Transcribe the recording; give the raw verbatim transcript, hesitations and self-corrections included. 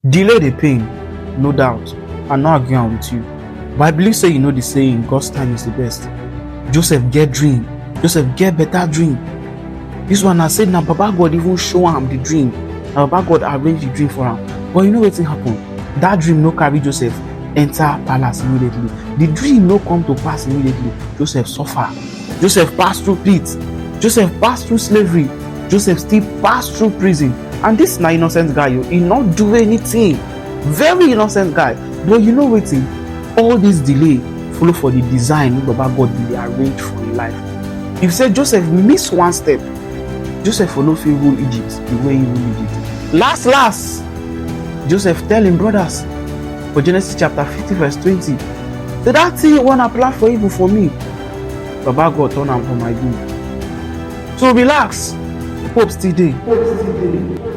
Delay dey pain, no doubt, I no agree am with you, but I believe say you know the saying, God's time is the best. Joseph get dream. Joseph get better dream. This one na say na Baba God even show am the dream. Na Baba God arrange the dream for am. But you know wetin happen? That dream no carry Joseph enter palace immediately. The dream no come to pass immediately. Joseph suffer. Joseph pass through pit. Joseph pass through slavery. Joseph still pass through prison. And this na innocent guy o. He no do anything. Very innocent guy. But you know wetin? All this delay follow for the design wey Baba God bin dey arrange for him life. If say Joseph miss one step, Joseph for no fit rule Egypt the way he rule Egypt. Last last, Joseph tell him brothers for Genesis chapter fifty verse twenty, say that thing wey una plan for evil for me, Baba God turn am for my good. So relax, hope still dey.